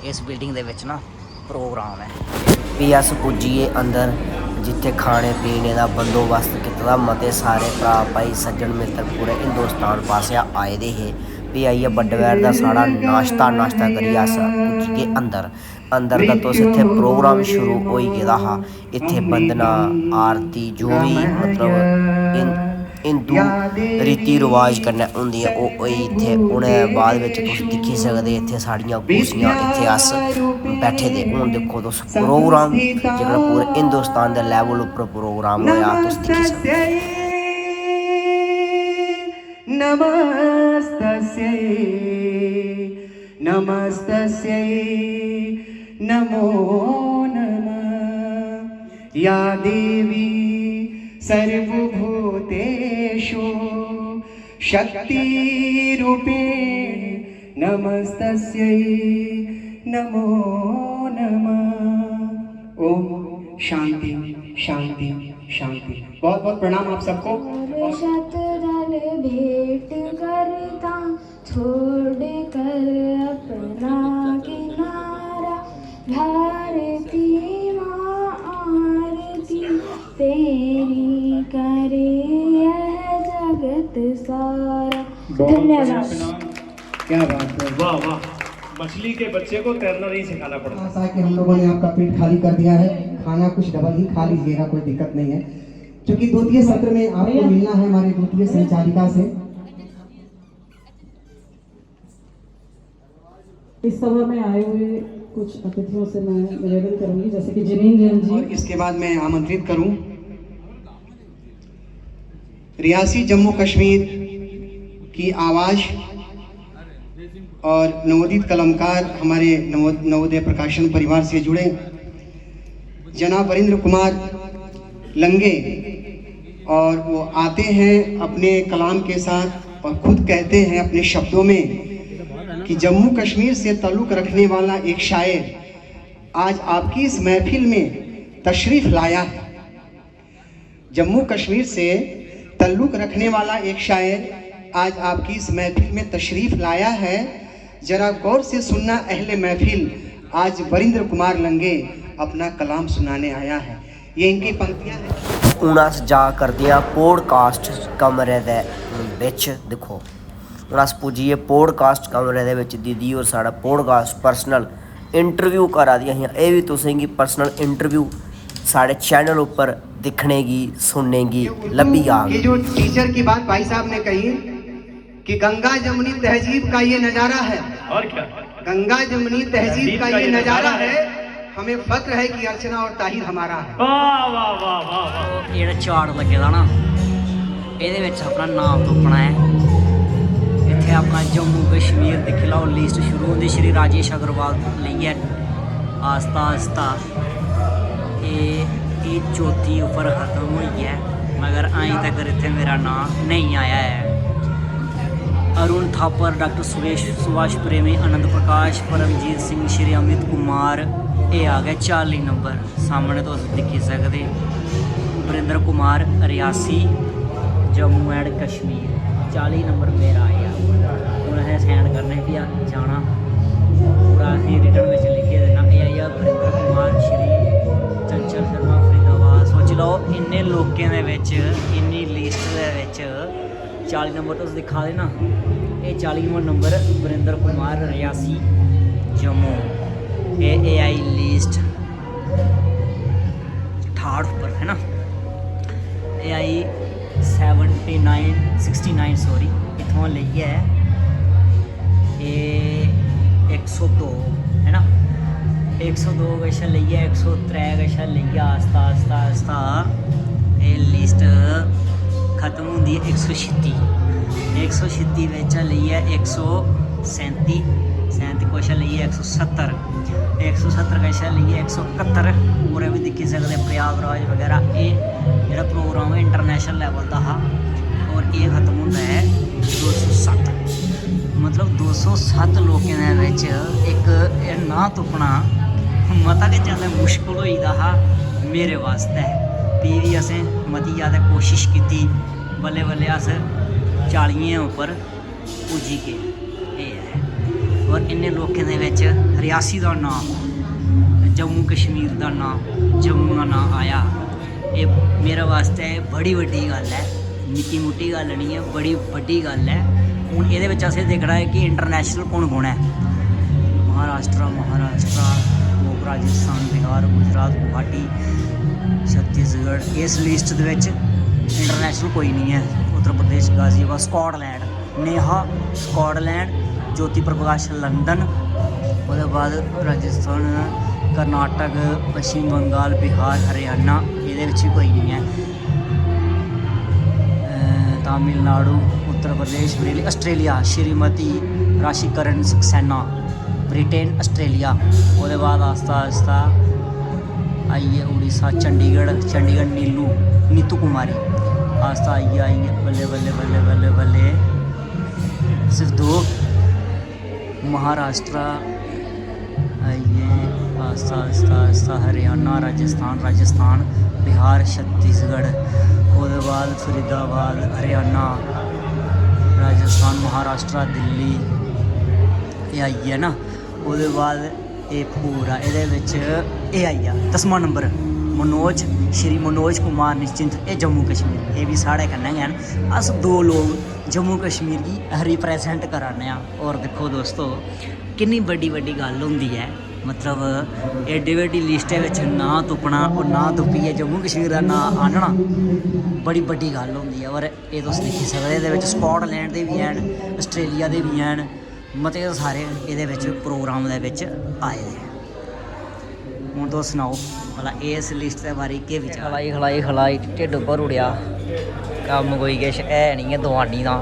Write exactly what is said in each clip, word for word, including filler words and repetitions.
इस बिल्डिंग दे बिच ना प्रोग्राम ऐ। फ्ही अस पुज्जी गे अंदर, जित्थै खाने पीने दा बंदोबस्त कीते दा। मते सारे भ्राऽ भाई सज्जन मित्तर पूरे हिंदुस्तान पासेआ आए दे हे। फ्ही आइयै बड्डे पैह्र दा साढ़ा नाश्ता नाश्ता करियै अस पुज्जी गे अंदर। अंदर दा तुस इत्थै प्रोग्राम शुरू होई गेदा हा। इत्थै बंदना, आरती, जो बी मतलब हिंदू रीति रवाज कन्नै होंदियां ओह् होई। इत्थै उ'नें बाद बिच तुस दिक्खी सकदे इत्थै साढ़ियां कुर्सियां, इत्थै अस बैठे दे। हून दिक्खो तुस प्रोग्राम जेह्ड़ा पूरे हिंदुस्तान दे लैवल उप्पर प्रोग्राम होआ, तुस दिक्खी सकदे। नमस्तस्यै नमस्तस्यै नमो नमः। या देवी सर्वभूतेषु शक्तिरूपेण नमस्तस्यै नमो नमः। ओम शांति शांति शांति। बहुत बहुत प्रणाम आप सबको। शतदल भेंट करता छोड़ कर अपना किनारा। भारती माँ आरती तेरी करे यह जगत सारा। बहुत बढ़िया प्रणाम। क्या बात है। वाह वाह। मछली के बच्चे को तैरना नहीं सिखाना पड़ता। ऐसा है कि हम लोगों ने आपका पेट खाली कर दिया है, खाना कुछ डबल ही खा लीजिएगा, कोई दिक्कत नहीं है। क्योंकि द्वितीय सत्र में आपको मिलना है हमारे द्वितीय संचालिका से। इस सभा में आए हुए कुछ अतिथियों से मैं निवेदन करूंगी, जैसे कि जिनीन जैन जी। इसके बाद मैं आमंत्रित करूं रियासी जम्मू कश्मीर की आवाज़ और नवोदित कलमकार हमारे नवो-, नवोदय प्रकाशन परिवार से जुड़े जनाब वरिंद्र कुमार लंगे, और वो आते हैं अपने कलाम के साथ और खुद कहते हैं अपने शब्दों में कि जम्मू कश्मीर से ताल्लुक़ रखने वाला एक शायर आज आपकी इस महफिल में तशरीफ़ लाया है। जम्मू कश्मीर से ताल्लुक़ रखने वाला एक शायर आज आपकी इस महफिल में तशरीफ़ लाया है। ज़रा गौर से सुनना अहले महफिल, आज वरिंद्र कुमार लंगे अपना कलाम सुनाने आया है। ये इनकी पंक्तियाँ हैं। हून अस जा करदे आं पॉडकास्ट कमरे दे बिच। दिक्खो, हून अस पुज्जी गे पॉडकास्ट कमरे दे बिच। दीदी होर साढ़ा पॉडकास्ट पर्सनल इंटरव्यू करा दियां हियां। एह् बी तुसेंगी पर्सनल इंटरव्यू साढ़े चैनल उप्पर दिक्खने गी, सुनने गी लब्भी जाग। ये जो टीचर की बात भाई साहब ने कही कि गंगा जमुनी तहजीब का ये नजारा है, और क्या? गंगा जमुनी तहजीब का ये नजारा है, हमें फख्र है कि अर्चना और ताहिर हमारा है। वाह वाह वाह वाह वाह। एह् जेह्ड़ा चार्ट लग्गे दा ना, एह्दे बिच अपना नाम तुप्पना ऐ। इत्थै अपना जम्मू कश्मीर दिक्खी लैओ, लिस्ट शुरू होंदी श्री राजेश अग्रवाल लेइयै आस्ता आस्ता। एह् एह् चौथी उप्पर खत्म होई ऐ, मगर अजें तगर इत्थै मेरा नांऽ नेईं आया ऐ। अरुण थापर, डाक्टर सुरेश, सुभाष प्रेमी, आनंद प्रकाश, परमजीत सिंह, श्री अमित कुमार, एह् आ गए चाली नंबर। सामनै तुस दिक्खी सकदे, वरिंदर कुमार, रियासी, जम्मू एंड कश्मीर, चाली नंबर मेरा आया। हून असें साइन करने, फ्ही जाना, पूरा असें रिटन बिच लिखियै देना। एह् आई गेआ वरिंदर कुमार, श्री चंचल शर्मा, फरीदाबाद। सोची लैओ, इन्ने लोकें दे बिच, इन्नी लिस्ट दे बिच चाली नंबर तुस दिक्खा दे ना, एह् चाली नंबर वरिंदर कुमार, रियासी, जम्मू। एह् एह् आई लिस्ट थर्ड उप्पर, है ना। एह् आई seventy nine, sixty nine, sorry, इत्थुआं लेइयै एह् इक सौ दो, है ना, इक सौ दो कशा लेइयै इक सौ त्रै कशा लेइयै आस्ता आस्ता आस्ता एह् लिस्ट खत्म होंदी ऐ इक सौ छित्ती, इक सौ छित्ती बिच्चा लेइयै इक सौ सैंती, सैंती कशा लेइयै इक सौ सत्तर, इक सौ सत्तर कशा लेइयै इक सौ कत्तर, होर बी दिक्खी सकदे प्रयागराज बगैरा। एह् जेह्ड़ा प्रोग्राम ऐ इंटरनेशनल लेवल दा हा, होर एह् खत्म होंदा ऐ दो सौ सत्त, मतलब दो सौ सत्त लोकें दे बिच इक एह् नांऽ तुप्पना मता गै जैदा मुश्कल होई दा हा मेरे वास्तै। फ्ही बी असें मती जैदा कोशश कीती, बल्लें बल्लें अस चालियें उप्पर पुज्जी गे। एह् ऐ। और इन्ने लोकें दे बिच रियासी दा नांऽ, जम्मू कश्मीर दा नांऽ, जम्मू दा नांऽ आया, एह् मेरे वास्तै बड़ी बड्डी गल्ल ऐ। निक्की मुट्टी गल्ल निं ऐ, बड़ी बड्डी गल्ल ऐ। हून एह्दे बिच असें दिक्खना ऐ कि इंटरनेशनल कु'न कु'न ऐ। महाराष्ट्र, महाराष्ट्र, राजस्थान, बिहार, गुजरात, गुवाहाटी, छत्तीसगढ़, इस लिस्ट दे बिच इंटरनेशनल कोई निं ऐ। उत्तर प्रदेश, गाजियाबाद, स्कॉटलैंड, नेहा, स्कॉटलैंड, ज्योति प्रकाश, लंदन, ओह्दे बाद राजस्थान, कर्नाटक, पश्चिम बंगाल, बिहार, हरियाणा, एह्दे बिच बी कोई निं ऐ। अ, Tamil Nadu, Uttar Pradesh, Bareilly, Australia, Shrimati Rashikaran Saxena, Britain, Australia. ओह्दे बाद आस्ता आस्ता आई गे उड़ीसा, चंडीगढ़, चंडीगढ़ नीलू, नीतू कुमारी। आस्ता आई गे, आई गे, बल्लें बल्लें बल्लें बल्लें बल्लें। सिर्फ दो। महाराष्ट्र आई गे, आस्ता आस्ता आस्ता हरियाणा, राजस्थान, राजस्थान, बिहार, छत्तीसगढ़, ओह्दे बाद फरीदाबाद, हरियाणा, राजस्थान, महाराष्ट्र, दिल्ली, एह् आई गेआ ना। ओह्दे बाद एह् पूरा एह्दे बिच एह् आई गेआ दसमां नंबर, मनोज, श्री मनोज कुमार निश्चिंत, एह् जम्मू कश्मीर, एह् बी साढ़े कन्नै गै न। अस दो लोक जम्मू कश्मीर गी रिप्रजेंट करा ने आं। और दिक्खो दोस्तो, किन्नी बड्डी बड्डी गल्ल होंदी ऐ, मतलब एड्डी बड्डी लिस्टै बिच नांऽ तुप्पना और नांऽ तुप्पियै जम्मू कश्मीर दा नांऽ आह्नना बड़ी बड्डी गल्ल होंदी ऐ। और एह् तुस दिक्खी सकदे, एह्दे बिच स्कॉटलैंड दे बी हैन, ऑस्ट्रेलिया दे बी हैन, मते सारे एह्दे बिच प्रोग्राम दे बिच आए दे। हून तुस सनाओ भला इस लिस्ट दे बारे च केह् विचार? खलाई, खलाई, खलाई, ढिड्ड भरी ओड़ेआ। कम्म कोई किश है निं ऐ दुआनी दा,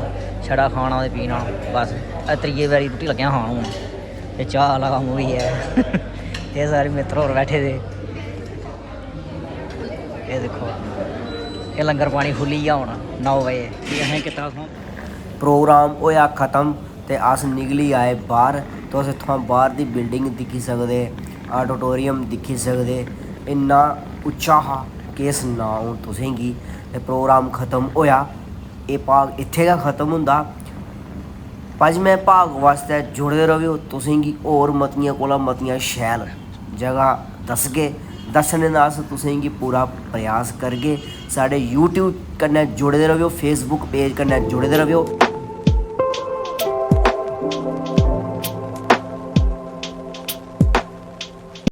छड़ा खाना ते पीना बस। एह् त्रिये बारी रुट्टी लग्गेआ खान हून। ते चाह् आह्ला कम्म बी ऐ। एह् सारे मित्तर होर बैठे दे। एह् दिक्खो, एह् लंगर पानी खु'ल्ली गेआ हून नौ बजे। एह् असें कीता उत्थुआं। प्रोग्राम होएआ खत्म ते अस निकली आए बाह्र। तुस इत्थुआं बाह्र दी बिल्डिंग दिक्खी सकदे, ऑडिटोरियम दिक्खी सकदे। इन्ना उच्चा हा, केह् सनां हून तुसेंगी। ते प्रोग्राम खत्म होएआ, एह् भाग इत्थै गै खत्म होंदा। पंजमें भाग वास्तै जुड़दे र'वेओ, तुसेंगी होर मतियां कोला मतियां शैल जगह दसगे। दस्सने दा अस तुसेंगी पूरा प्रयास करगे। साढ़े YouTube कन्नै जुड़दे र'वेओ, Facebook पेज कन्नै जुड़दे र'वेओ।